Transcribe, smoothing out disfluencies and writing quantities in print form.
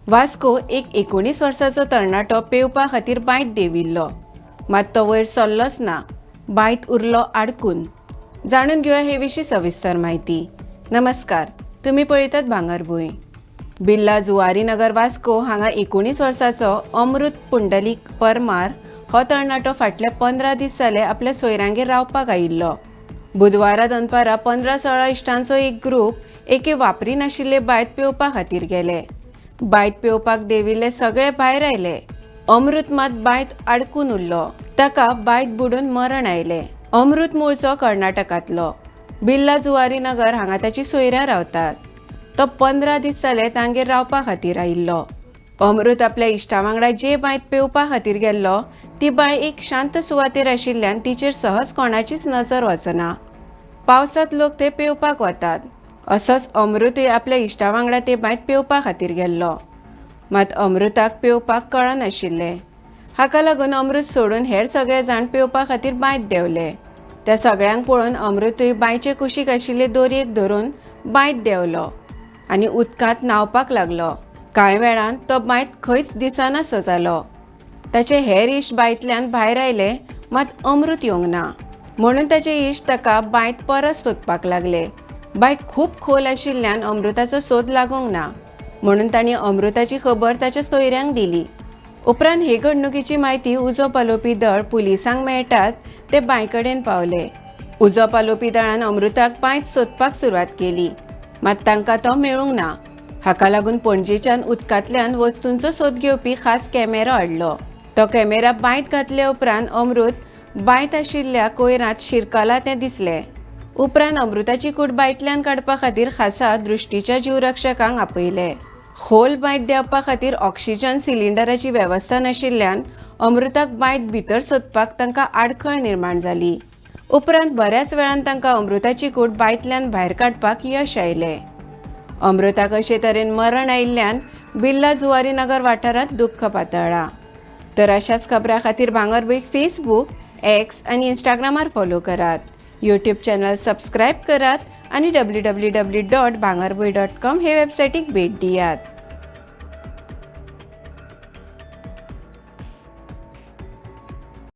वास्को एक 19 वर्साचो तरणाटो पेंवपा खातीर बांयत देंविल्लो, मात तो वयर सरलोच ना. बांयत उरलो आडकून. जाणून घेवया हे विशीं सविस्तर म्हायती. नमस्कार, तुम्ही पळयतात भांगरभूंय. बिर्ला जुवारी नगर वास्को हांगा 19 वर्साचो अमृत पुंडलीक परमार हो तरणाटो फाटले 15 दीस जाले आपल्या सोयऱ्यांगेर रावपाक आयिल्लो. बुधवारा दनपारां 15-16 इश्टांचो एक ग्रूप एके वापरी नाशिल्ले बांयत पेंवपा खातीर गेले. बांयत पेंवपाक देंविल्ले सगळे भायर आयले. अमृत मात बांयत आडकून उरलो. ताका बांयत बुडून मरण आयलें. अमृत मूळचो कर्नाटकांतलो. बिर्ला जुवारी नगर हांगा ताची सोयऱ्यां रावतात. तो 15 दीस जाले तांगेर रावपा खातीर आयिल्लो. अमृत आपल्या इश्टा वांगडा जे बांयत पेंवपा खातीर गेल्लो ती बांय एक शांत सुवातेर आशिल्ल्यान तिचेर सहज कोणाचीच नजर वचना. पावसांत लोक थंय पेंवपाक वतात. असोच अमृतूय आपल्या इश्टा वांगडा ते बांयत पेंवपा खातीर गेल्लो. मात अमृताक पेंवपाक कळनाशिल्लें. हाका लागून अमृत सोडून हेर सगळे जाण पेंवपा खातीर बांयत देंवले. त्या सगळ्यांक पळोवन अमृतूय बांयचे कुशीक आशिल्ले दोरयेक धरून बांयत देंवलो आनी उदकांत न्हांवपाक लागलो. कांय वेळान तो बांयत खंयच दिसनासो जालो. ताचे हेर इश्ट बांयतल्यान भायर आयले, मात अमृत येवंक ना. म्हणून ताचे इश्ट ताका बांयत परत सोदपाक लागले. बांय खूब खोल आशिल्ल्यान अमृताचो सोद लागूंक ना, म्हणून तांणी अमृताची खबर ताच्या सोयऱ्यांक दिली. उपरांत हे घडणुकीची म्हायती उजो पालोवपी दळ पुलिसांक मेळटात ते बांय कडेन पावले. उजो पालोवपी दळान अमृताक बांयत सोदपाक सुरवात केली, मात तांकां तो मेळूंक ना. हाका लागून पणजेच्यान उदकांतल्यान वस्तूंचो सोद घेवपी खास कॅमेरो हाडलो. तो कॅमेरा बांयत घातले उपरांत अमृत बांयत आशिल्ल्या कोयरांत शिरकला तें दिसलें. उपरांत अमृताची कूड बांयतल्यान काडपा खातीर खासा दृश्टीच्या जीवरक्षकांक आपयले. खोल बांयत देंवपा खातीर ऑक्सिजन सिलिंडराची वेवस्था नाशिल्ल्यान अमृताक बांयत भितर सोदपाक तांकां आडखळ निर्माण जाली. उपरांत बऱ्याच वेळान तांकां अमृताची कूड बांयतल्यान भायर काडपाक यश आयलें. अमृताक अशे तरेन मरण आयिल्ल्यान बिर्ला जुवारी नगर वाठारांत दुख्ख पातळ्ळां. तर अशाच खबरां खातीर भांगरभूंयक फेसबूक, एक्स आनी इंस्टाग्रामार फॉलो करात. यूट्यूब चॅनल सबस्क्रायब करात आनी www.bhangarbhuin.com हे वेबसायटीक भेट दियात.